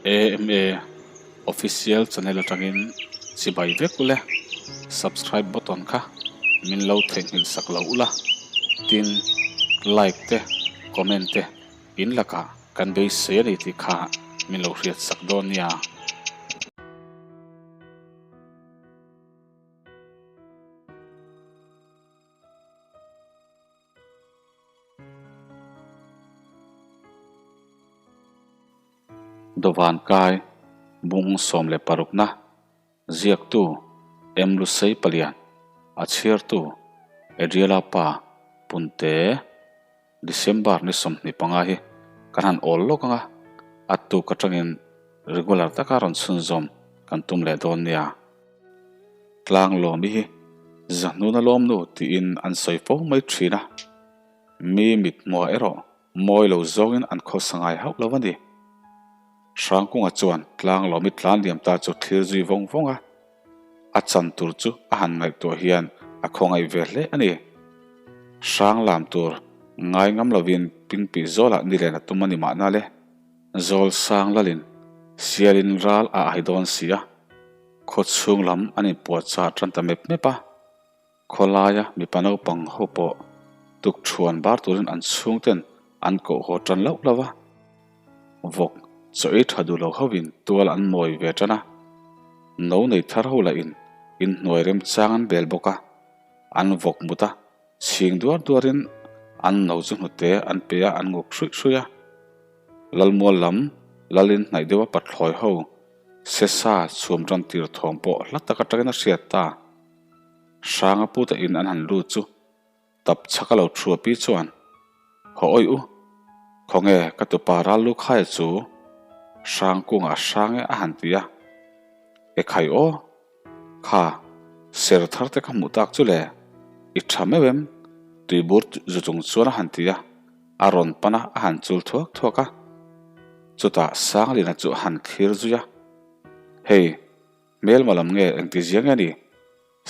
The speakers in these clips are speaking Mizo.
AMA Official channel atangin chibai vek ule subscribe button kha min lo theihnghilh sak lo ula tin like te comment te in lakah kan beisei a ni tih kha min lo hriat sak dawn nia. Dawvan kai bung 16 na ziaktu M Lusei Palian a chhiartu Adriela pa Punte December ni 25 hi kan han awl lawk anga a tuk atangin regular taka rawn chhunzawm kan tum leh dawn nia. Tlang lawmi hi Zahnuna lawmnu tiin an sawi fo mai thin a, mi mithmuah erawh mawi lo zawngin an khawsa ngai hauh lo a ni. Hrangkunga chuan tlang lawmi tlan liam ta chu thlir zui vawng vawng a, a chan tur chu a han ngaihtuah hian a khawngaih ve hle a ni. Hrang lam tur ngai ngam lovin pingpih zawlah nilen a tum a ni mahna le. Zawl sang lalin sialin ral a ahi dawn si a. Khaw chhung lam an inpuah char tan ta mep mep a, khawlaia mipa naupang ho pawh tuk thuan bar turin an chhungten an koh haw tan loh loh a. Vawk chaw ei tha duh lo hovin tual an mawi ve tan a, no nei thar ho lahin inhnuai remchang an bel bawk a, an vawk mut a, chhing duar duarin an no chu hnute an pe a, an nguk hruih hruih a. Lalmual lam lalin hnaih deuha pathlawi ho Sesa chhum tan tir thawm pawh hla tak atangin a hriat ta. Hranga puta in an han lut chu tap chhak a lo thu a pi chuan, Haw awih u, khawnge ka tupa ral lu khai chu hrang kungah hrang e a han ti a. E khai aw, kha ser thar te ka hmuh tak chu le, i tha meuh em? Tuibur zu chung chuan a han ti a. A rawn pan a, a han chul thuak thuak a. Chutah Sanglina chu a han thlir zui a. Hei, hmelma lam nge engti zia nge ni?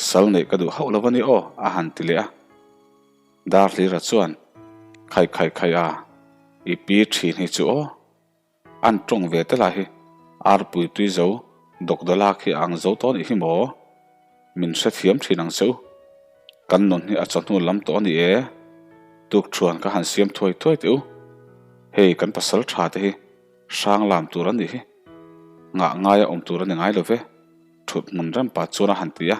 Sal neih ka duh hauh lo a ni aw, a han ti leh a. Darhlira chuan, Khai khai khai a, i pi thin hi chu aw. An tawng ve te lah hi arpui tui zo Dawkdawla khi a ang zo tawh anih hi maw? Min hrethiam thin ang che u. Kan nun hi a chawhnu lam tawh a ni e. Tukthuan ka han siam thuai thuai teh u. Hei kan pasal tha te hi hrang lam tur an nih hi. Ngah ngaia awm tur a ni ngai lo ve. Thut hmun rem pah chuan a han ti a.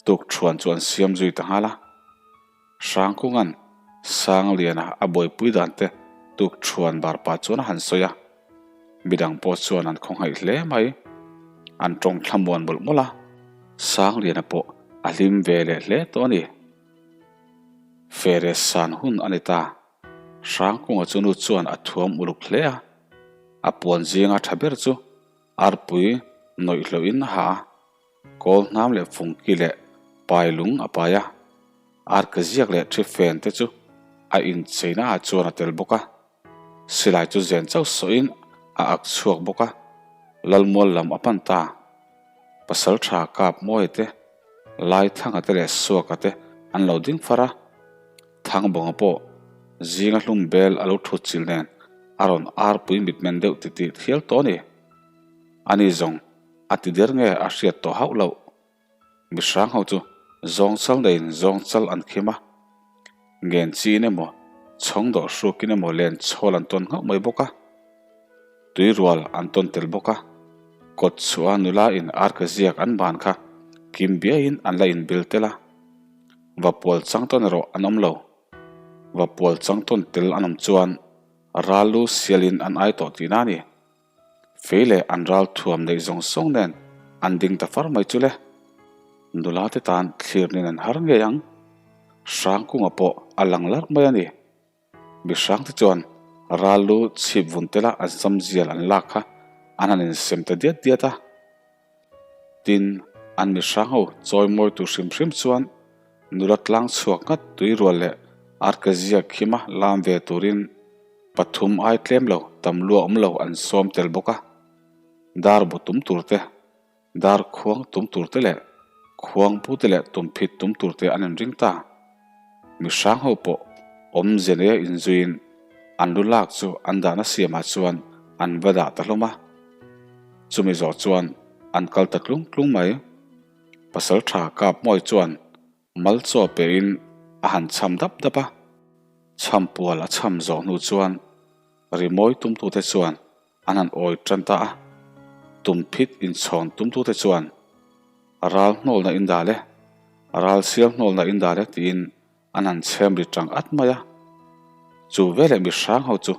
Tukthuan chu an siam zui ta nghal a. Hrangkunga'n Sangliana a buaipui dan te tukthuan bar pah chuan a han sawi a, midang pawh chuan an khawngaih hle mai. An tawng thlamuan mawlh mawlh a, Sangliana pawh a hlim ve leh hle tawh a ni. Fere san hun a ni ta. Hrangkunga chu nu chuan a thuam uluk hle a, a puan zinga tha ber chu arpui nawih hlauhin a ha a. Kawl hnam leh fungki leh pai lung a pai a, arka ziak leh thi fen te chu a incheina ah chuan a tel bawk a. Silai chu zen chauh sawhin a ak chhuak bawk a, Lalmual lam a pan ta. Pasal tha kap Mawia te, Laithanga te leh Suaka te an lo ding far a, Thangbawnga pawh zinga hlum bel a lo thut chilh nen a rawn arpui mitmen deuh titih thial tawh a ni. Ani zawng A ti der nge a hriat tawh hauh loh. Mihrang ho chu zawng chal neiin zawng chal an khim a, ngen chiin emaw, chhawng dawh hrukin emaw len chhawl an tawn nghauh mai bawk a. Tuirual an tawn tel bawk a, kawt chhuah a nula in arka ziak an ban kha kim biaiin an la inbil tel a. Vapual chang tawn erawh an awm lo. Vapual chang tawn tel an awm chuan ral lu sialin an ai tawh tihna a ni. Fei leh an ral thuam neih zawng zawng nen an ding ta far mai chu le. Nula te tan thlir nen an har ngei ang. Hrangkunga pawh a lang larh mai a ni. Mi hrang te chuan ral lu chhip vun tela an sam zial an lak kha an han insem ta diat diat a. Tin, an mi hrang ho chawi mawi tur hrim hrim chuan nula tlang chhuak nghat tuirual leh arkezia khima lam ve turin pathum ai tlem lo tam lua awm lo an sawm tel bawk a. Dar bu tum tur te, dar khuang tum tur te leh khuang pu te leh tumphit tum tur te an inring ta. Mi hrang ho pawh awmze neia inzuiin an lu lak chu an dahna siamah chuan an va dah ta hlawm a. Chumi zawh chuan an kal ta tlung tlung mai. Pasalṭha Kapmawi chuan mal chaw pehin a han cham dap dap a. Cham pual a cham zawh hnu chuan rimawi tumtute chuan an han awi tan ta a. Tumphit inchhawn tumtute chuan ral hnawlna in dal e, ral sial hnawlna in dal e tiin an han chhem ri tang at mai a. Chu veleh mi hrang ho chu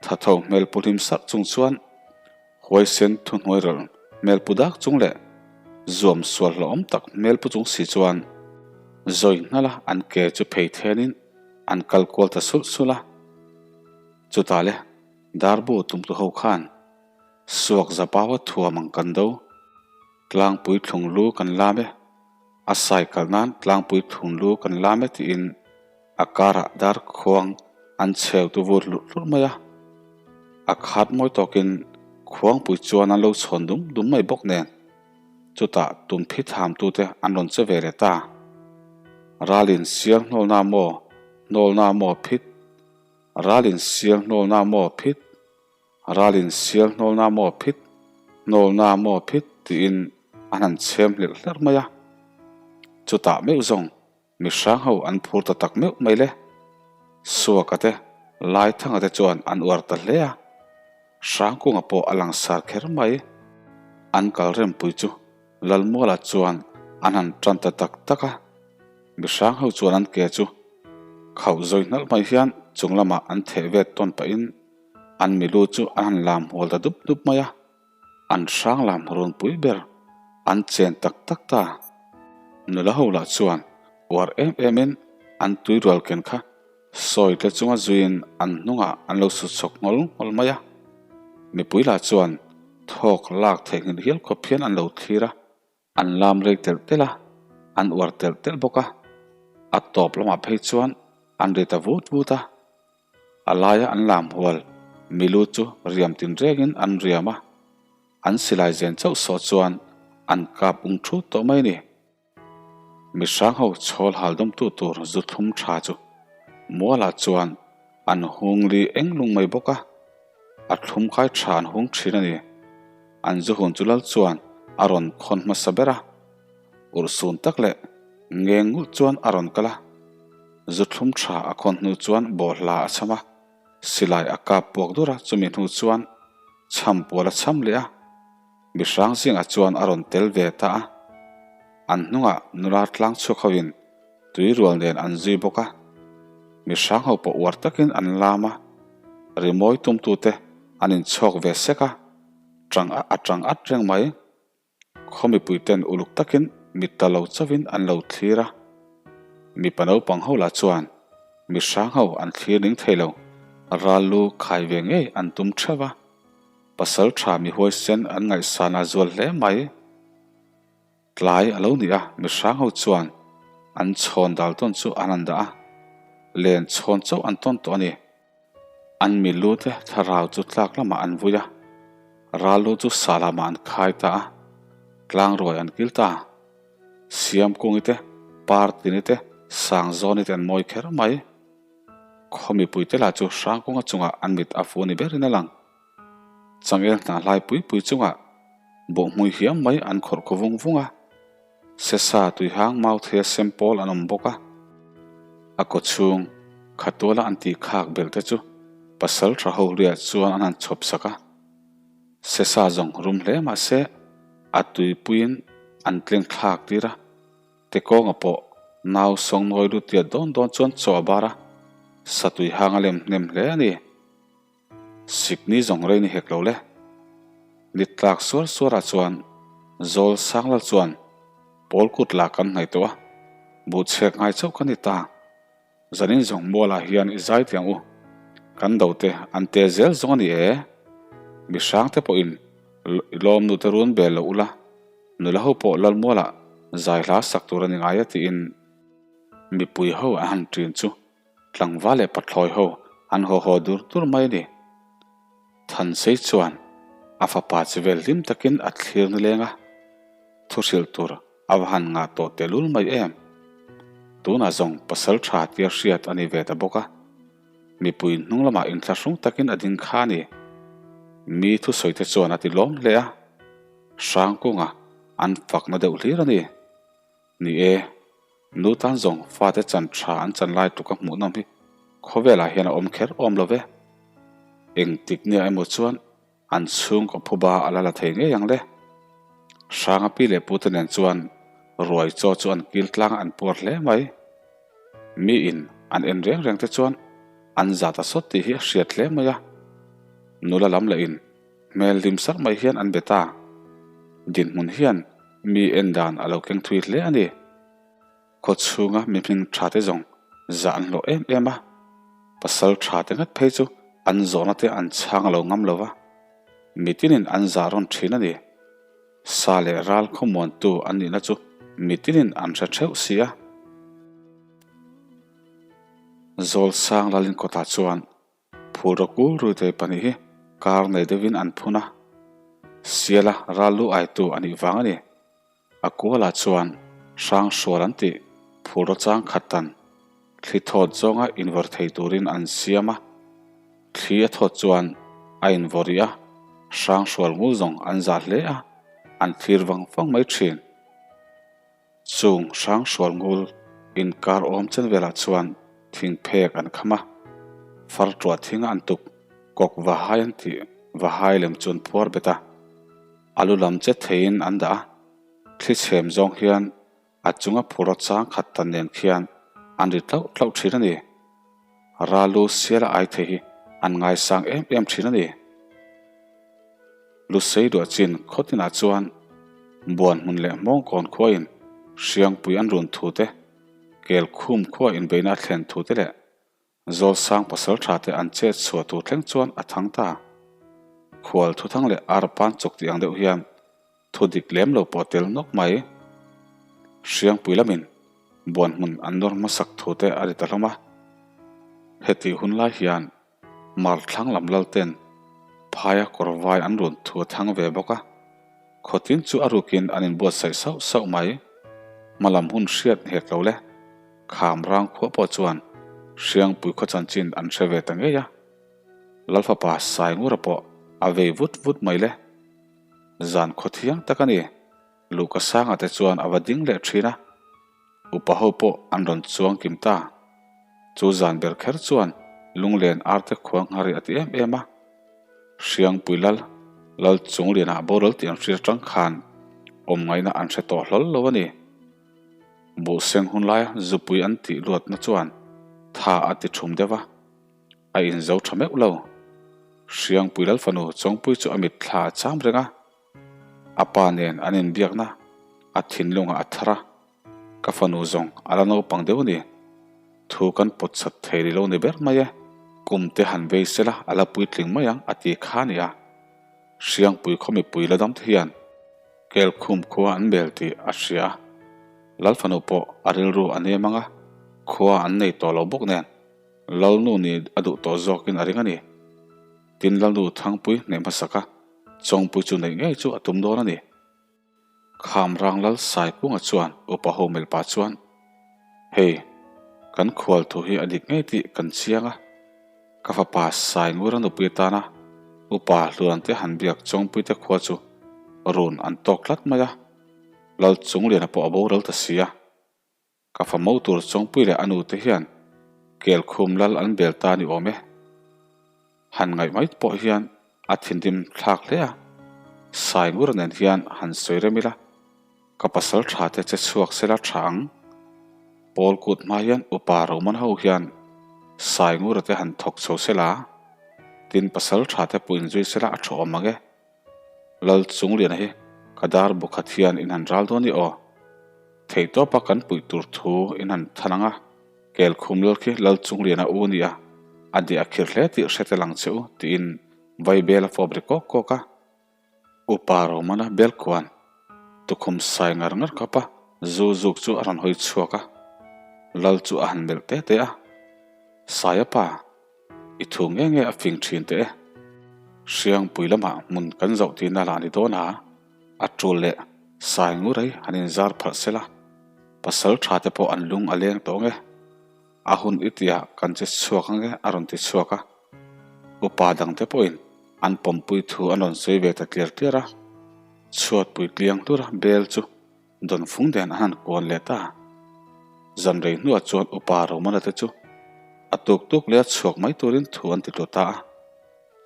thatho hmel pu hlim sarh chung chuan huaisen thuhnuai rawlh hmel pu dak chung leh zuam sual hlauhawm tak hmel pu chung si chuan zawi hnal a an ke chu phei thenin an kal kual ta sulh sulh a. Chutah le darbu tumtu ho khan suak zapaua thuam ang kan do. Tlangpui thlung lu kan lam e, a sai kal nan tlangpui thlung lu kan lam e tiin a karah dar khuang an chheu tu vur hlurh hlurh mai a. A khat mawi tawkin khuangpui chuan an lo chhawn dum dum mai bawk nen chutah tumphi thamtute an rawn che ve leh ta. Ralin sial hnawlna maw hnawlna maw phit, ralin sial hnawlna maw phit. Ralin sial hnawlna maw phit, hnawlna maw phit tiin an han chhem hlerh hlerh mai a. Chutah meuh zawng mi hrang ho an phur ta tak meuh mai le. Suaka te, Laithanga te chuan an uar ta hle a. Hrangkunga pawh a langsar kher mai. An kal rempui chu Lalmuala chuan an han tan ta tak tak a. Mi hrang ho chuan an ke chu khauh zawi hnalh mai hian chung lamah an theh vet tawn pahin An milu chu an han lam hual ta dup dup mai a, an hrang lam runpui ber an chen tak tak ta. Nula ho lah chuan uar em emin an tuirual ken kha sawi tle chunga zuiin an hnungah an lo sut chhawk ngawlh ngawlh mai a. Mipui lah chuan thawk lak theihnghilh hial khawp hian an lo thlir a. An lam rei telh telh a, an uar telh telh bawk a. A tawp lamah phei chuan an ri ta vut vut a. A laia an lam hual milu chu riam tin rengin an riam a, an silai zen chauh sawh chuan an kap ung thut tawh mai a ni. Mi hrang ho chhawl hal dawmtu tur zu thlum tha chu mualah chuan an hung li eng lung mai bawk a, a thlum kai tha an hung thin a ni. An zu hun chu lal chuan a rawn khawn hmasa ber a, urhsun tak leh ngeng ngulh chuan a rawn kal a. Zu thlum tha a khawn hnu chuan bawhhla a cham a, silai a kap puak dur a, chumi hnu chuan chham pual a chham leh a. Mi hrang zingah chuan a rawn tel ve ta a, an hnungah nula tlang chhuak hoin tui rual nen an zui bawk a. Mi hrang ho pawh uar takin an lam a, rimawi tumtute an inchhawk ve sek a, tang a tang at reng mai. Khaw mipuiten uluk takin mit ta lo chauhin an lo thlir a, mipa naupang ho lah chuan mi hrang ho an thlir ning thei lo, ral lu khai ve ngei an tum theuh a, pasal tha mi huaisen an ngaihsan a zual hle mai. Tlai a lo ni a, mi hrang ho chuan an chhawn dal tawn chu an han dah a, len chhawn chauh an tawn tawh a ni. An milu te thlarau chu tlak lamah an vui a, ralu chu sa lamah an khai ta a, tlangruai an kil ta. Siamkungi te, Partini te, Sangzawni te an mawi kher mai. Khaw mipuite lah chu Hrangkunga chungah an mit a fu ni berin a lang. Changel hna hlai pui pui chungah bawhhmui hiam mai an khawrh khaw vung vung a. Sesa tuihang mauthei a sem pawl an awm bawk a. A kawchhung khatuala an tih khak belh te chu pasal tha ho hliah chuan an han chhawp sak a. Sesa zawng rum hle mah se a tuipuiin an tleng thlak tir a. Tekawnga pawh nau sawngnawi lut tiat dawn dawn chuan chaw a bar a, sa tuihang a lem hnem hle a ni. Sikni zawng rei ni hek lo le. Ni tlak suar suarah chuan Zawl Sanglal chuan pawl kut lah kan hnaih tawh a, buhchhek ngai chauh ka ni ta. Zanin zawng mualah hian i zai tiang u, kan do te an te zel zawng a ni e. Mi hrang te pawhin i lawmnu te run bel lo ula, nula ho pawh lal mualah zai hla sak tur a ni ngai a tiin mipui ho an han ṭin chu Tlangval leh pathlawi ho an haw haw dur dur mai a ni. Thansei chuan a fapa chi vel hlim takin a thlir nileng a, thu hrilh tur a va han ngah tawh tehlul mai em. Tunah zawng pasal tha tia hriat a ni ve ta bawk a, mipui hnung lamah inthlahrung takin a ding kha a ni. Mi thusawi te chuan a ti lawm hle a. Hrangkunga an fakna deuh hlir a ni. Ni e, nu tan zawng fate chan tha an chan lai tluk a hmuhnawm hi khawvelah hian a awm kher awm lo ve. Engtik nia emaw chuan an chhungkaw phuba a la la thei ngei ang le. Hranga pi leh pute nen chuan ruai chaw chu an kil tlang a an puar hle mai. Miin an en reng reng te chuan an zat a sawt tih hi a hriat hle mai a. Nula lam lehin hmel hlim sarh mai hian an be ta. Dinhmun hian mi en dan a lo keng thui hle a ni. Khaw chhunga mi hming tha te zawng zah an hlawh em em a, pasal tha te ngat phei chu an zawhna te an chhang a lo ngam lo va, mi tinin an zah rawn thin a ni. Sa leh ral khawmuantu an nihna chu mi tinin an hre theuh si a. Zawlsang Lalin kawtah chuan Phur a kul ruitei pahnih hi kar nei deuhin an phun a, Siala ral lu aitu a nih vang a ni. A kualah chuan hrang hrual an tih phur rawchang khat tan thli thawt zawnga invawr thei turin an siam a, thli a thawt chuan a invawr rih a, hrang hrual ngul zawng an zah hle a, an thlir vang vang mai thin. Chung hrang hrual ngul inkar awm chen velah chuan thing phek an kham a, far tuah thinga an tuk kawk vahai an tih vahai lem chu an phuar bet a, a lu lam che theiin an dah a, thli chhem zawng hian a chunga phur a chang khat tan nen khian an ri tlauh tlauh thin a ni. Ralu siala ai thei hi an ngaisang em em thin a ni. Lusei duah chin khaw tinah chuan buan hmun leh hmawngkawn khuain hriangpui an run thu te, kelkhum khua inbeihna a thlen thu te leh Zawlsang pasal tha te an chet chhuah tur thleng chuan a thang ta. Khual thuthang leh arpan chawk tih ang deuh hian thu dik lem lo pawh tel nawk mai. Hriangpui lamin buan hmun an nawr hmasak thu te a ri ta hlawm a. Hetih hun lai hian Mar thlang lam lalten phaia kawr vai an run thu a thang ve bawk a, khawtin chu a rukin an inbuatsaih sauh sauh mai. Hmalam hun hriat nghet lo le, kham rang khua pawh chuan Hriangpui khaw chanchin an hre ve ta ngei a, Lalfapa Saingura pawh a vei vut vut mai le. Zan khaw thiang tak a ni, Luhka sanga te chuan a va ding leh thin a. Upa ho pawh an rawn chuang kim ta. Chu zan ber kher chuan lunglen arte khua nghari a ti em em a. Hriangpui lal, lal chung lianah boral tih an hriat atang khan awm ngaihna an hre tawh hlawl lo a ni. Buhseng hun laia zupui an tih luatna chuan tha a ti thum deuh a, a inzo tha meuh lo. Hriangpui lal fanu Chawngpui chu a mitthla a cham reng a. A pa nen an inbiakna a thinlungah a thar a, ka fanu zawng a la naupang deuh a ni. Thu kan pawt chat thei rih lo ni ber mai e, kum te han vei sela a la puitling mai ang a ti kha a ni a. Hriangpui khaw mipui la dam te hian Kelkhum khua an bel tih a hria a, Lalfanu pawh a rilru a nem ang a, khua an nei tawh lo bawk nen Lalnu ni a duh tawh zawkin a ring a ni. Tin Lalnu Thangpui hneh hmasak a, Chawngpui chu neih ngei chu a tum dawn a ni. Khamrang Lal Saikunga chuan upa ho melh pah chuan, Hei, kan khual thu hi a dik ngei tih kan chiang a, ka fapa Saingura nupui atana upa Hluante han biak Chawngpui te khua chu run an tawk tlat mai a, Lal Chungliana pawh a boral ta si a. Ka fa mo tur Chawngpui leh a nute hian Kelkhum lal an bel ta ni awm e. Han ngaih mai pawh hian a thinrim thlak hle a, Saingura nen hian han sawi rem ila, ka pasal tha te che chhuak sela tha ang. Pawl kut hma hian upa Roman ho hian Saingura te han thawk chho sela, tin pasal tha te pawh inzui sela a tha awm ang e. Lal Chungliana hi ka dar bu khat hian in han ral dawn i aw. Theihtawpa kan puih tur thu in han than ang a, Kelkhum lal khi Lal Chungliana u a ni a, a deh a khir hle tih hre tel ang che u tiin vai bel a fawp ri kawk kawk a. Upa Romana bel khuan tukhum sai ngar ngar khawp a zu zuk chu a rawn hawi chhuak a, Lal chu a han melh te te a, Saia pa, I thu nge nge a fing thin teh e. Hriangpui lamah hmun kan zoh tihna lah ni dawn a, a tul leh sai ngurai han inzar phalh sela, pasal tha te pawh an lung a leng tawh nge. A hun i tihah kan che chhuak ang e a rawn ti chhuak a. Upa dangte pawhin an pawmpui thu an rawn sawi ve ta tliar tliar a. Chhuat puitliang hlura bel chu Dawnfung nen a han kuan leh ta. Zan rei hnuah chuan upa Romana te chu a tuk tuk leh a chhuak mai turin thu an ti tlu ta a.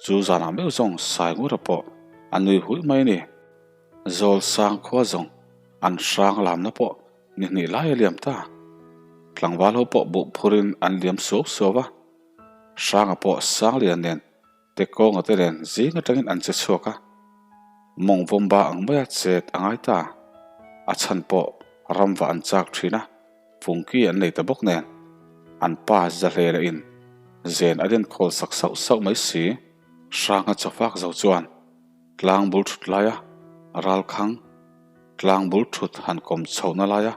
Chu zanah meuh zawng Saingura pawh a nui huih mai a ni. Zawl sang khua zawng an hrang lamna pawh ni hnih lai a liam ta. Tlangval ho pawh buh phurin an liam suau suau a. Hranga pawh Sanglian nen Te kawnga te nen zing atangin an che chhuak a, mawng vawmba ang maia chet a ngai ta. A chhan pawh ramva an chak thin a, fungki an nei ta bawk nen an pa za hle leh in zen a den khawl sak sauh sauh mai si. Hranga chawfak zo chuan tlang bul thut laia ralkhang tlang bul thut han kawm chhohna laia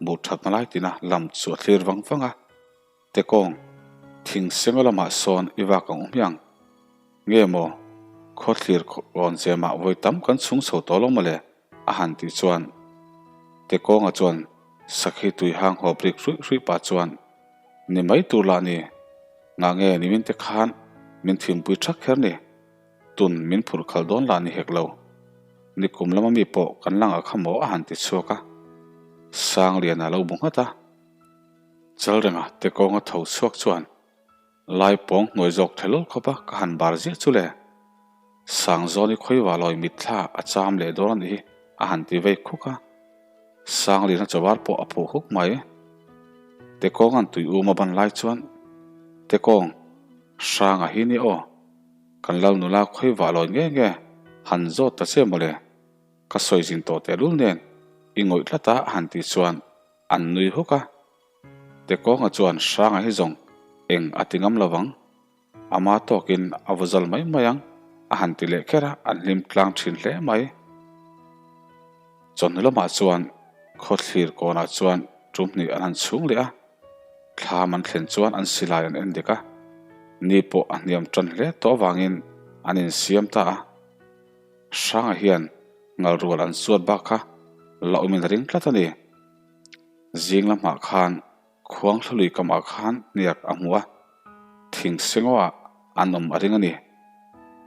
buh thatna lai tina lam chu a thlir vang vang a. Tekawng, thing senga lamah sawn i vak ang u hmiang. Nge maw, khawthlir rawn zemah vawi tam kan chhung chho tawh lo mawle, a han tih chuan Tekawnga chuan sakhi tui hang hawp rik hruih hruih pah chuan, Ni mai tur lah ni, ngah nge ni min te khan min thimpui thak kher ni, tun min phurh khalh dawn lah ni hek lo. Nikum lama mi pawh kan lang ah kha maw a han ti chhuak a, Sangliana lo bu nghat a. Chalrenga te kawnga tho chhuak chuan lai pawng hnuai zawk ṭha lawk khawp a ka han bar ziah chu le. Sangzawni khawiva lawi mitthla a cham leh dawn a nih hi a han ti vei khuk a. Sanglina chawar pawh a phuh huk mai. Te kawnga'n tui um a ban lai chuan Te kawng hranga hi ni aw, kan lal nula khawiva lawi nge nge han zawt ta che mawle, ka sawi zin tawh tehlul nen i ngawih tlat a a han tih chuan An nui huk a, Tekawnga chuan Hranga hi zawng eng a ti ngam lo vang, ama tawkin a vaw zal mai mai ang a han ti leh kher a, an hlim tlang thin hle mai. Chawhnu lamah chuan khawthlir kawnah chuan tum hnih an han chhung leh a, thlam an thlen chuan an silai an en dik a, ni pawh a hniam tan hle tawh avangin an insiam ta a. Hranga hian ngalrual an suat bak kha la awmin a ring tlat a ni. Zing lamah khan khuang thlalui kamah khan hniak a hmu a, thing sengaw ah an awm a ring a ni.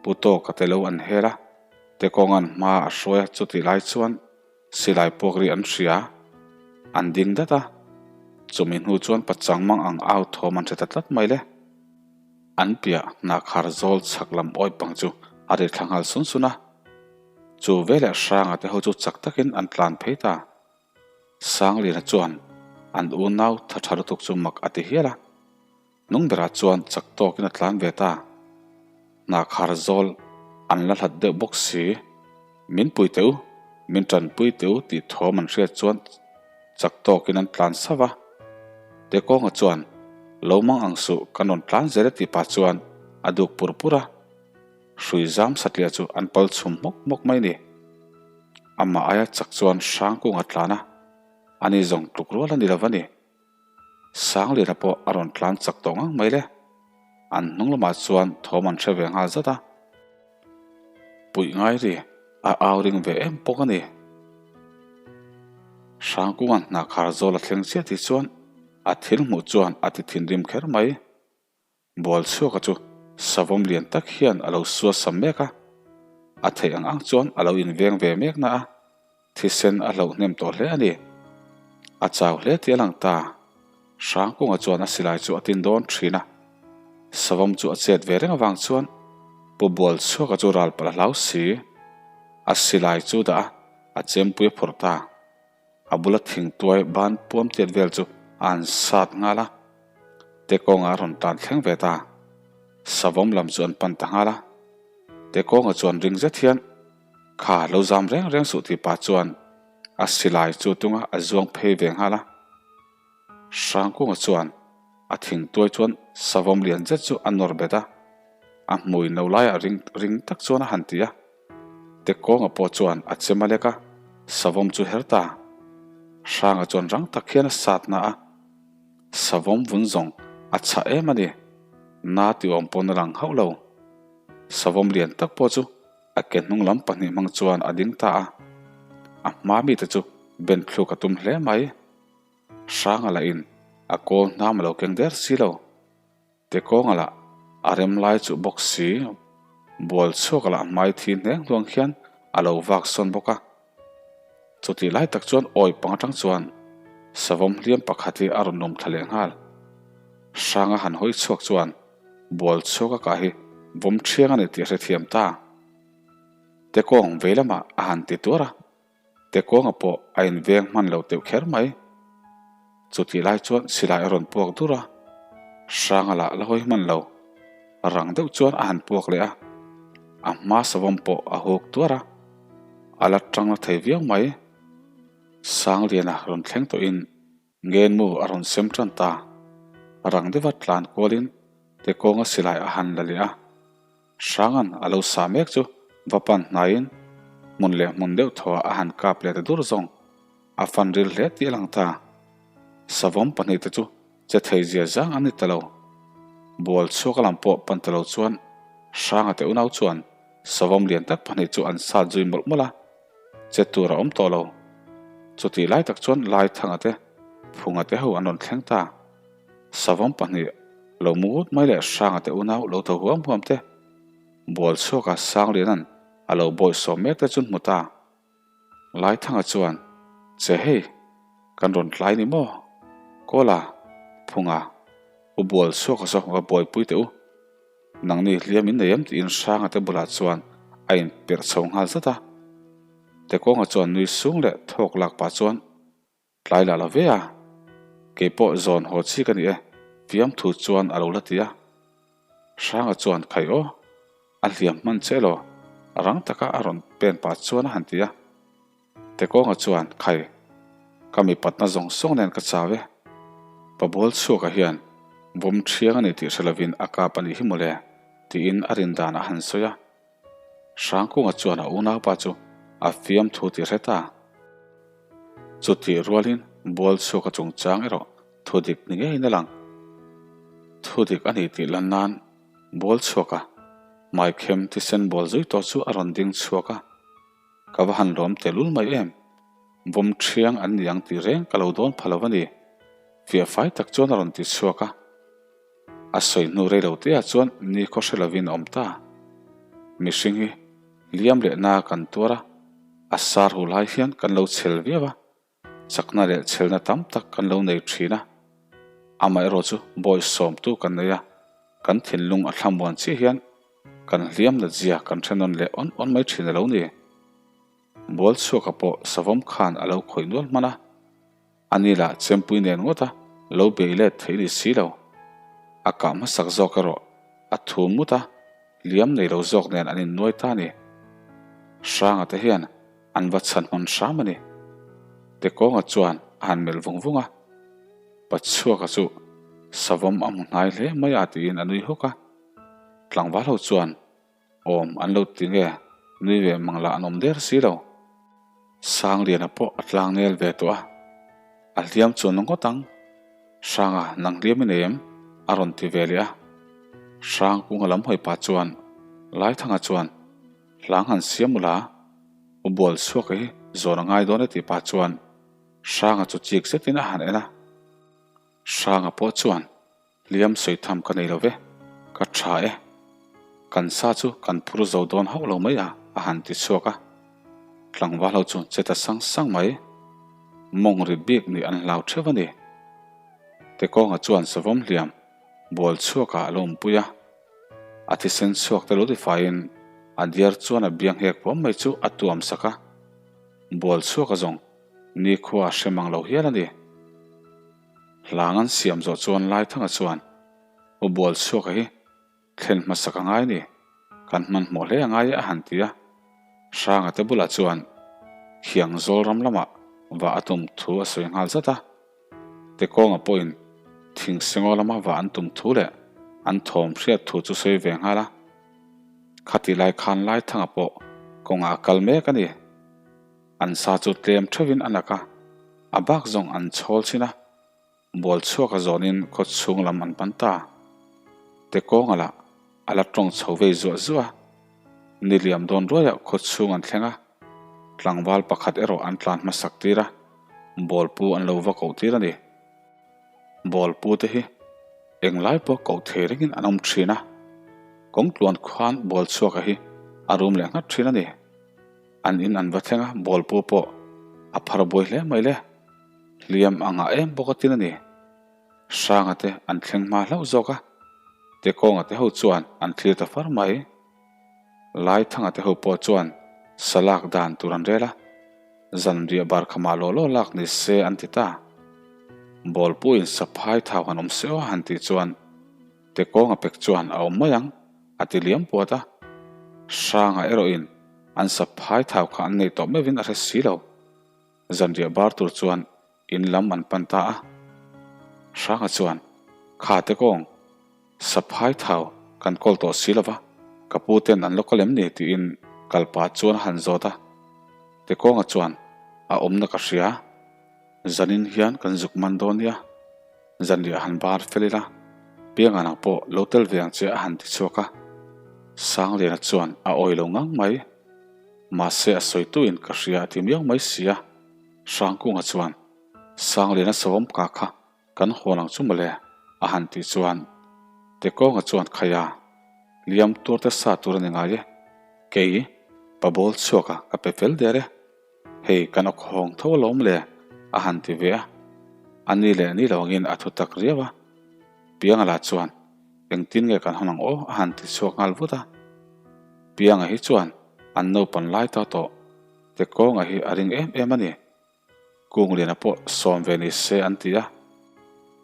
Pu Tawka te lo an hel a, Tekawnga'n hma a hruai a chutih lai chuan silai puak ri an hria, an ding dat a, chumi hnu chuan pachang mang ang au thawm an hre ta tlat mai le. An piah hnahkhar zawl chhak lam awi pang chu a ri thla nghal sun sun a. Chu veleh Hranga te ho chu chak takin an tlan phei ta. Sangliana chuan an unau tha tha lutuk chu mak a ti hial a. Hnung berah chuan chak tawkin a tlan ve ta. Hnahkhar zawl an la hlat deuh bawk si. Min pui teh u, min tanpui teh u tih thawm an hriat chuan chak tawkin an tlan sauh a. Tekawnga chuan, Lo mang ang suh, kan rawn tlan zel e tih pah chuan a duk pur pur a. Hrui zam satliah chu an pal chhum hmawk hmawk mai ni. Amah aia chak chuan Hrangkunga tlan a, ani zawng tluk rual a ni lo va ni. Sangliana pawh a rawn tlan chak tawh ngang mai le. An hnung lamah chuan thawm an hre ve nghal zat a. Puih ngai ri a au ring ve em bawk a ni. Hrangkunga'n hnakhar zawl a thleng chiah tih chuan a thil hmuh chuan a ti thinrim kher mai. Bualchhuaka chu savawm lian tak hian a lo sual sam mek a, a theih ang ang chuan a lo inveng ve mek na a, thisen a hloh hnem tawh hle a ni. A chau hle tih a lang ta. Hrangkunga chuan a silai chu a tin dawn thin a, savawm chu a chet ve reng avang chuan Pu Bualchhuaka chu ral palh a hlau si. A silai chu dah a, a chempui a phawrh ta. A bula thingtuai ban puam tiat vel chu a han sat nghal a, Tekawnga a rawn tan thleng ve ta. Savawm lam chu an pan ta nghal a. Tekawnga chuan ring zet hian, Kha, lo zam reng reng suh tih pah chuan a silai chu tunga a zuang phei ve nghal a. Hrangkunga chuan a thingtuai chuan savawm lian zet chu a nawr bet a, a hmui no laiah ring ring tak chuan a han ti a. Tekawnga pawh chuan a chem a lek a, savawm chu her ta. Hranga chuan rang tak hian a sat na a, savawm vun zawng a chhah em a ni. Na ti awm pawn a lang hauh lo. Savawm lian tak pawh chu a ke hnung lam pahnih hmang chuan a ding ta a, a hma mite chu ben thluk a tum hle mai. Hranga lahin a kawl hnam a lo keng der si lo. Tekawnga lah a rem lai chuh bawk si, bual chhuak lah hmai thi hneng hluang hian a lo vak sawn bawk a. Chutih lai tak chuan awi pang atang chuan savawm hliam pakhat hi a rawn lawm thla leh nghal. Hranga han hawi chhuak chuan bual chhuak a kah hi vawm thiang a ni tih a hrethiam ta. Tekawng vei lamah a han ti tuar a, Tekawnga pawh a inveng hman lo teuh kher mai. Chutih lai chuan silai a rawn puak dur a, Hranga lah la hawi hman lo. Rang deuh chuan a han puak leh a, a hma savawm pawh a huk tuar a, a la tang la thei viau mai. Sangliana rawn thleng tawhin Ngenmu a rawn sem tan ta. Rang deuha tlan kualin Tekawnga silai a han la leh a. Hranga'n a lo sah mek chu va pan hnaiin hmun leh hmun deuh thaw a han kap leh ta dur zawng. A fan ril hle tih a lang ta. Savawm pahnihte chu che thei zia zang an ni ta lo. Bual chhuak a lam pawh pan ta lo chuan Hranga te unau chuan savawm lian tak pahnih chu an sat zui mawlh mawlh a, che tur a awm tawh lo. Chutih lai tak chuan Laithanga te Phunga te ho an rawn thleng ta. Savawm pahnih lo mu ngut mai leh Hranga te unau lo tho huam huam te, Bual chhuaka Sangliana'n a lo bawihsawm mek te chu hmu ta. Laithanga chuan, Che hei, kan rawn tlai ni maw? Kawla, Phunga, u Bual chhuaka saw va buaipui teh u. Nangni hliam in nei em tiin Hranga te bulah chuan a inperh chho nghal zat a. Tekawnga chuan nui sung leh thawk lak pah chuan, Tlai lah lo ve a, kei pawh zawn haw chi ka ni e, fiamthu chuan a lo la ti a. Hranga chuan khai aw, a hliam hman che elaw, rang taka a rawn pen pah chuan a han ti a. Tekawnga chuan khai, ka mipatna zawng zawng nen ka chau e, Pabual chhuaka hian vawm thiang a ni tih hre lovin a kap a nih hi mawle, tiin a rin dan a han sawi a. Hrangkunga chuan a unaupa chu a fiamthu ti hre ta. Chutih rualin Bualchhuaka chungchang erawh thudik ni ngeiin a lang. Thudik a ni tih lan nan Bualchhuaka hmaikhem thisen bual zui tawh chu a rawn ding chhuak a, Ka va han lawm tehlul mai em? Vawm thiang an ni ang tih reng ka lo dawn pha lo a ni. Fiahfai tak chuan a rawn ti chhuak a. A sawi hnu rei lo teah chuan ni khaw hre lovin a awm ta. Mihring hi liam leh na kan tuar a, a sar hu lai hian kan lo chhel viau a, chakna leh chhelna tam tak kan lo nei thin a. Amaherawh chu bawi sawmtu kan nei a, kan thinlung a thlamuan chiah hian kan hliam natzia kan hre nawn leh awn awn mai thin a lo ni. Bualchhuaka pawh savawm khan a lo khawih nual hman a. A ni lah chempui nen ngawt a lo bei let thei ni si lo. A kah hmasak zawk erawh a thum ngut a, liam nei lo zawk nen an innuai ta a ni. Hranga te hian an va chhan hman hram a ni. Tekawnga chuan a han melh vung vung a, Pachuaka chu savawm a hmu hnai hle mai a tiin a nui hawk a. Tlangval ho chuan Awm an lo ti nge, nui ve mang lah an awm der si lo. Sangliana pawh a tlang nel ve tawh a, a hliam chuan na ngawt ang. Hranga nang hliam i nei em? a rawn ti ve leh a. Hrangkunga lam hawi pah chuan Laithanga chuan, Hlang han siam ula, u bual chhuak hi zawn a ngai dawn e tih pah chuan Hranga chu chik zetin a han en a. Hranga pawh chuan Hliam sawi tham ka nei lo ve, ka tha e. Kan sa chu kan phur zo dawn hauh lo mai a, a han ti chhuak a. Tlangval ho chu che ta sang sang mai. Mawng rit bik nih an hlau theuh a ni. Tekawnga chuan savawm hliam bual chhuakah a lo awmpui a. A thisen chhuak te lo ti faiin a diar chuan a biang hek puam mai chu a tuam sak a. Bual chhuaka zawng nikhua a hre mang lo hial a ni. Hlang an siam zawh chuan Laithanga chuan, U Bualchhuaka hi thlen hmasak a ngai ni, kan hmanhmawh hle a ngai e a han ti a. Hranga te bulah chuan Khiang zawl ram lamah vah a tum thu a sawi nghal zat a. Tekawnga pawhin Thingsengaw lama vah an tum thu leh an thawm hriat thu chu sawi ve nghal a. Khatih lai khan Laithanga pawh kawngah a kal mek a ni. An sa chu tlem theuhin a nak a, a bak zawng an chhawl chhin a, bual chhuak a zawnin khaw chhung lam an pan ta. Tekawnga lah a la tawng chho vei zuah zuah a, ni liam dawn ruaiah khaw chhung an thleng a, tlangval pakhat erawh an tlan hmasak tir a, bawlpu an lo va koh tir a ni. Bawlpu te hi englai pawh koh thei rengin an awm thin a, kawngtluan khuan bual chhuaka hi a rum leh nghat thin a ni. An in an va thleng a, bawlpu pawh. A phar buai hle mai le. Hliam a ngah em bawk a tin a ni. Hranga te an thleng hma hlauh zawk a, Tekawnga te ho chuan an thlir ta far mai. Laithanga te ho pawh chuan sa lak dan tur an rel a, zanriah bar khamah law law lak ni se an ti ta. Bawlpuiin saphai thau han awm se aw han tih chuan Tekawnga pek chuan a awm mai ang a ti liam puat a. Hranga erawhin an saphai thau kha an nei tawh meuhin a hre si lo. Zanriah bar tur chuan in lam an pan ta a. Hranga chuan, Kha te kawng, saphai thau kan kawl tawh si lova, ka pu ten an lo kal em ni? tiin kalpa chuan a han zawt a. Tekawnga chuan, A awmna ka hria, zanin hian kan zuk man dawn nia, zanriah han bar fel ila, pianga nang pawh lo tel ve ang che a han ti chhuak a. Sangliana chuan a awi lo ngang mai. Mahse a sawituin ka hria a ti miau mai si a. Hrangkunga chuan, Sangliana sawm ka kha kan hawn ang chu mawle, a han tih chuan Tekawnga chuan Khaia, liam tur te sa tur a ni ngai e, kei pa bawl chhuaka ka pe fel der e, hei kan awk hawng tho alawm le, a han ti ve a. A ni leh ni lo angin a thu tak riau a. Pianga lah chuan, Engtin nge kan hawn ang aw? a han ti chhuak nghal vut a. Pianga hi chuan an naupan lai ta tawh. Tekawnga hi a ring em em a ni. Kungliana pawh sawm ve ni se an ti a.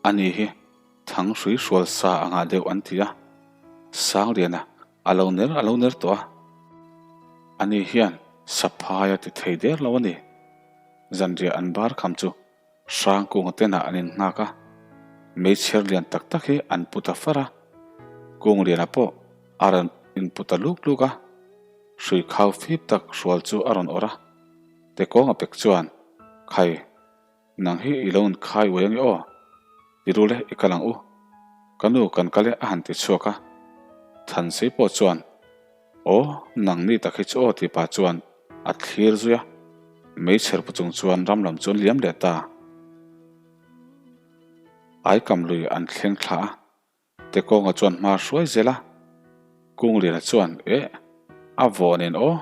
Ani hi thang hrui hrual sa a ngah deuh an ti a. Sangliana a lo ner a lo ner tawh a. Ani hian saphai a ti thei der lo a ni. Zanriah an bar kham chu Hrangkunga tenah an innghak a. Meichher lian tak tak hi an pu ta far a. Kungliana pawh a rawn inpu ta luk luk a. Hrui khau fip tak hrual chu a rawn awrh a, Tekawnga pek chuan, Khai, nang hi i lo inkhai uai ange aw, ti ru le i kal ang u, ka nu kan kal e a han ti chhuak a. Thansei pawh chuan, Aw, nang ni tak hi chu aw ti pah chuan a thlir zui a, meichher pu chung chuan ram lam chu an liam leh ta. Aikam lui an thleng thla a, Tekawnga chuan hma hruai zel a, Kungliana chuan, Eh, a vawh nen aw,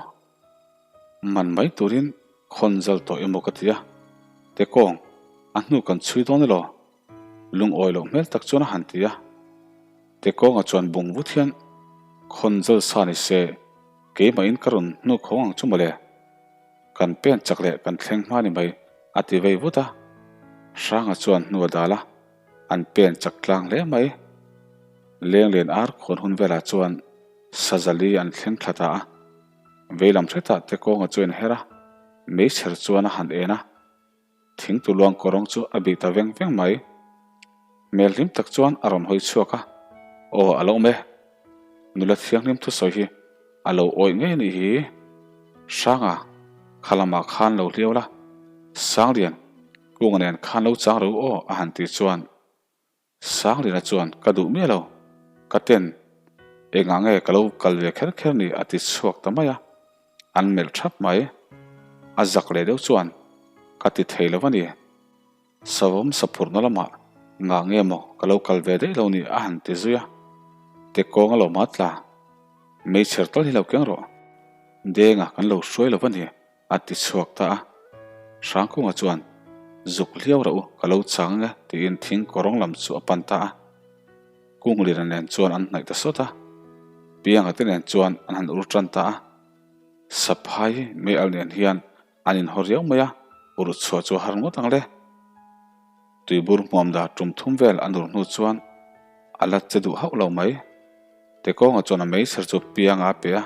man mai turin khawn zal tawh emaw ka ti a, Tekawng, a hnu kan chhui dawn elaw? Lungawi loh hmel tak chuan a han ti a. Tekawnga chuan bung vut hian, Khawn zal sa ni se, keimahin ka rawn hnu khawng ang chu mawle. Kan pen chak leh kan thleng hma ni mai, a ti vei vut a. Hranga chuan hnu a dal a. An pen chak tlang hle mai. Lenglen ar khawn hun velah chuan Sazali an thleng thla ta a. Veilam hretah te kawnga chu a inher a, meichher chuan a han en a. Thingtu luang kawrawng chu a bih ta veng veng mai. Hmel hlim tak chuan a rawn hawi chhuak a, Aw a lo awm e. Nula thianghlim thusawi hi a lo awih ngei anih hi. Hranga, kha lamah khan lo hliau la. Sanglian, Kunga nen khan lo chang ro aw a han tih chuan Sanglina chuan ka duh miah lo, ka ten engah nge ka lo kal ve kher kher ni a ti chhuak ta mai a, an melh thap mai. A zak leh deuh chuan ka ti thei lo a ni, savawm saphurna lamah ngah nge maw ka lo kal ve daih lo ni a han ti zui a, Tekawnga lo ma tla, meichher tal hi lo keng rawh, Denga kan lo hruai lo a ni. A ti chhuak ta a. Hrangkunga chuan, Zuk hliau rah u, ka lo chang ang e, tiin thing kawrawng lam chu a pan ta a. Kunglina nen chuan an hnaih ta sawt a. Pianga te nen chuan an han ur tan ta a. Saphai meialh nen hian an inhaw riau mai a, ur chhuah chu a har ngawt ang le. Tuibur hmuam dah tum thum vel an ur hnu chuan a la che duh hauh lo mai. Tekawnga chuan a meichher chu pianga a pe a,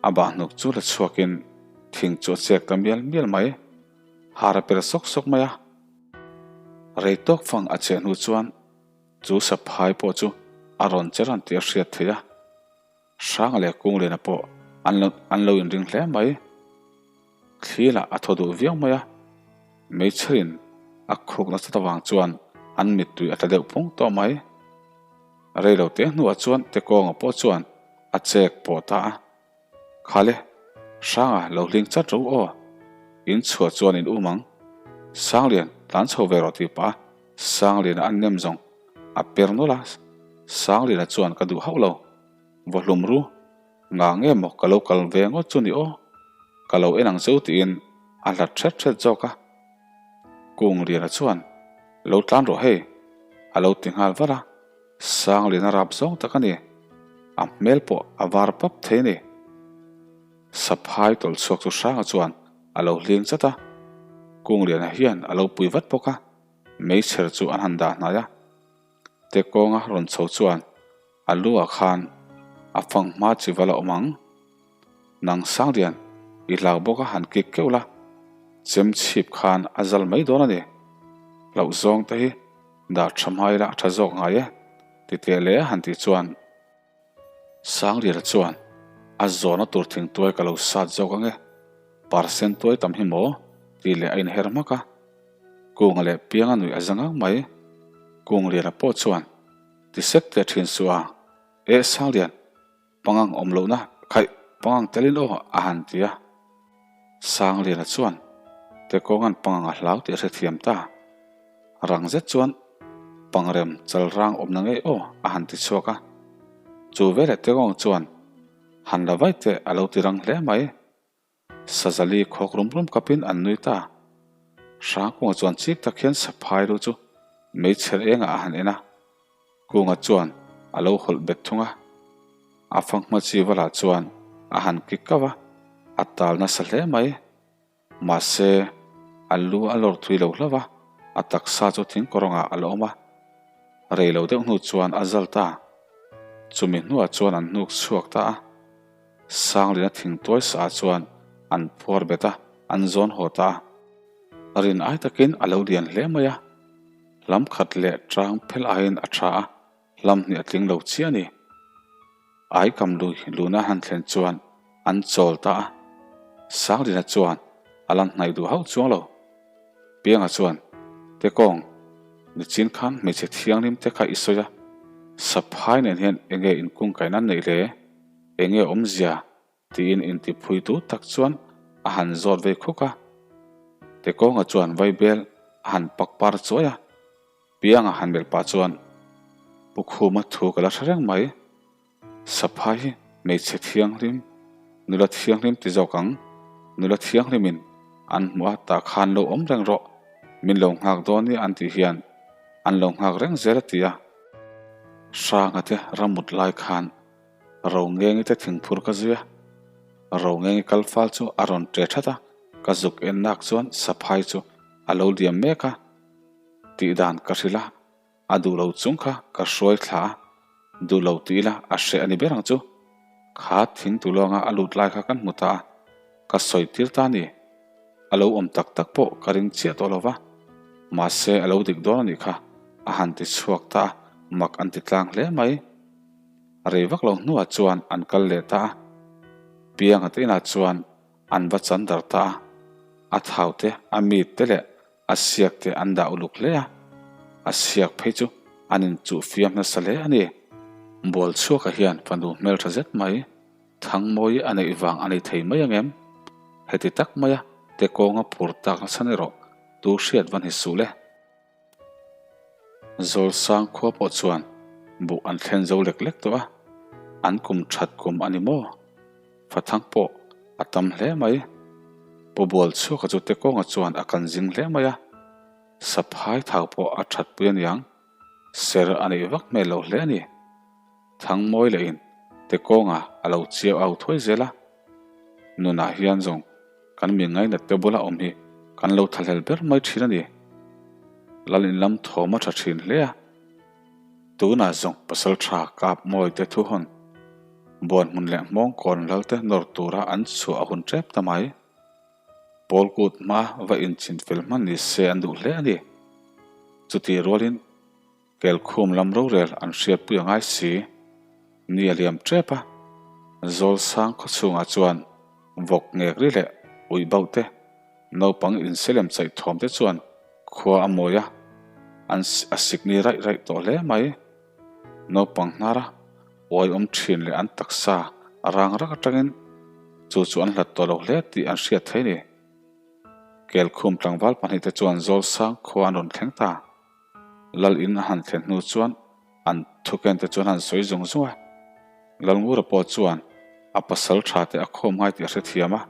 a bahhnuk chu la chhuakin thing chu a chek ta mial mial mai. Har a per sawk sawk mai a. Rei tawk fang a cheh hnu chuan chu saphai pawh chu a rawn che ran tih a hriat theih a. Hranga leh Kungliana pawh an lo an lo inring hle mai. Thli lah a thaw duh viau mai a, meichherin a khuk nasat avang chuan an mittui a tla deuh phung tawh mai. Rei lo te hnuah chuan Tekawnga pawh chuan a chek pawh ta a, Khale, Hranga lo hling chat ro aw, in chhuah chuan in um ang. Sanglian, tlan chho ve rawh tih pah a, Sangliana an nem zawng a per nawlh a, Sangliana chuan ka duh hauh lo, vaw hlum ru. Ngah nge maw ka lo kal ve ngawt chu ni aw, ka lo en ang cheu tiin A hlat hret hret zawk a. Kungliana chuan, Lo tlan rawh hei, a lo ti nghal var a. Sangliana rap zawng tak a ni. A hmel pawh a var pap thei a ni. Saphai tawlh chhuak chu Hranga chuan a lo hling chat a. Kungliana hian a lo pui vat bawk a. Meichher chu an han dah hnai a. Te kawnga rawn chho chuan a lu ah khan a fang hma chi va la awm ang. Nang Sanglian, i hlau bawk a han kik keuh la, chem chhip khan a zal mai dawn a ni. Hlauh zawng te hi dah tha hma ila a tha zawk ngai e, ti teh leh a han tih chuan. Sangliana chuan, A zawhna tur thingtuai ka lo sat zawk ange, percent tuai tam hi maw? tih leh a inher hmak a. Kunga leh Pianga nuih a za ngang mai. Kungliana pawh chuan, Ti sek teh thin suh a, eh Sanglian, pangang awm lohna khaih pangang telin aw a han ti a. Sangliana chuan Tekawnga'n pangang a hlau tih a hrethiam ta. Rang zet chuan pangrem chalrang awmna ngei aw a han ti chhuak a. Chu veleh Tekawng chuan han la vai teh a lo ti rang hle mai. Sazali khawk rum rum kapin an nui ta. Hrangkunga chuan chik tak hian saphai lu chu meichher engah a han en a. Kunga chuan a lo hawlh bet thung a. A fanghma chi valah chuan a han kik kauh a, a tal nasa hle mai. Mahse, a lu a lawr thui lo hlauh a, a taksa chu thingkawrawngah a la awm a. Rei lo deuh hnu chuan a zal ta. Chumi hnuah chuan an hnuk chhuak ta a. Sanglina thingtuai saah chuan an phuar bet a, an zawn haw ta a. Rin ai takin a lo lian hle mai a. Hlam khat leh tang phel aiin a tha a, hlam hnih a tling lo chiah a ni. Aikam lui luna han thlen chuan an chawl ta a, Sanglina chuan a la hnaih duh hauh chuang lo. Pianga chuan, Tekawng, nichin khan hmeichhe thianghlim te kha i sawi a, saphai nen hian enge inkungkaihna an neih le? Enge awmzia? Tiin intiphuitu tak chuan a han zawt vei khuk a. Tekawnga chuan vaibel a han pak par chuai a. Pianga han melh pah chuan, Pu Khuma thu ka la hre reng mai. Saphai hi hmeichhe thianghlim, nula thianghlim ti zawk ang. Nula thianghlimin an hmuh a, tah khan lo awm reng rawh, min lo nghak dawn nia an tih hian an lo nghak reng zel a ti a. Hranga te ramut lai khan Rongengi te thingphur ka zui a, Rongengi kal fal chu a rawn ṭe ṭhat a, ka zuk en nak chuan saphai chu a lo liam mek a, tih dan ka hrilh a, a duh lo chung kha ka hruai thla a, duh lo ti ila a hreh a ni ber ang chu. Kha thing tuluanga a lut lai kha kan hmu ta a, ka sawi tir ta a ni. A lo awm tak tak pawh ka ring chiah tawh lo va, mahse a lo dik dawn a nih kha, a han ti chhuak ta a, mak an ti tlang hle mai. Rei vak lo hnuah chuan an kal leh ta a, Pianga te inah chuan an va chan dar ta a, a thau te, a mit te leh a siak te an dah uluk hle a, a siak phei chu an inchuh fiam nasa hle a ni. Bualchhuaka hian fanu hmeltha zet mai Thangmawi a neih vang a ni thei mai angem? Heti tak maia te kawnga phur tak nasa ni rawh, tu hriat va ni suh le. Zawlsang khua pawh chuan buh an thlen zo lek lek tawh a, an kum that kum a ni maw? Fathang pawh a tam hle mai. Pu Bualchhuaka chu Tekawnga chuan a kan zing hle mai a, saphai thau pawh a that pui a niang, ser a neih vak hmel lo hle a ni. Thangmawi lehin Tekawnga a lo chiau au thuai zel a, nunah hian zawng Kan mi ngainat te bula awm hi kan lo thahlel ber mai thin a ni. Lal in lam thawm a tha thin hle a. Tunah zawng pasal tha kap mawi te thu hawn buan hmun leh hmawng kawn lal te nawr tura an chhuah a hun tep ta mai. Pawl kut hma va inchin fel hman ni se an duh hle a ni. Chutih rualin Kelkhum lam rorel an hriatpui a ngai si. Ni a liam tep a, Zawlsang khawchhungah chuan vawk ngek ri leh uih bauh te, naupang inselem chaih thawm te chuan khua a mawi a, an a sikni raih raih tawh hle mai. Naupang hnara uai awm thin leh an taksa a rang rak atangin chu chu an hlat tawh lo hle tih an hriat thei ni. Kelkhum tlangval pahnihte chuan Zawlsang khua an rawn thleng ta. Lal in a han thlen hnu chuan an thuken te chuan han sawi zung zung a. Lalngura pawh chuan a pasal tha te a khawm ngai tih a hrethiam a.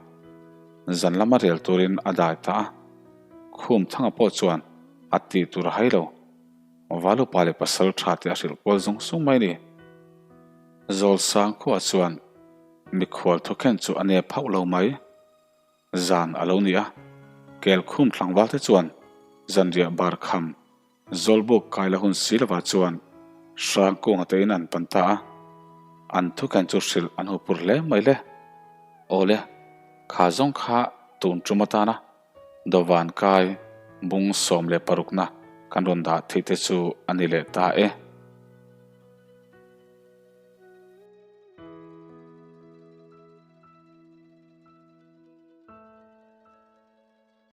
Zan lama rel turin a dai ta a. Khum thanga pawh chuan a tih tur a hai lo. Valupa leh pasal tha te a hrilh kual zung zung mai ni. Zawlsang khuaah chuan mikhual thawkhen chu a nep hauh lo mai. Zan a lo ni a, Kelkhum tlangval te chuan zanriah bar kham Zawlbuk kai la hun si lovah chuan Hrangkunga te in an pan ta a, an thukhen chu hrilh an hupur hle mai le. Awle, kha zawng kha tun tum atana Dawvan kai bung 16 na kan rawn dah theih te chu a ni leh ta e.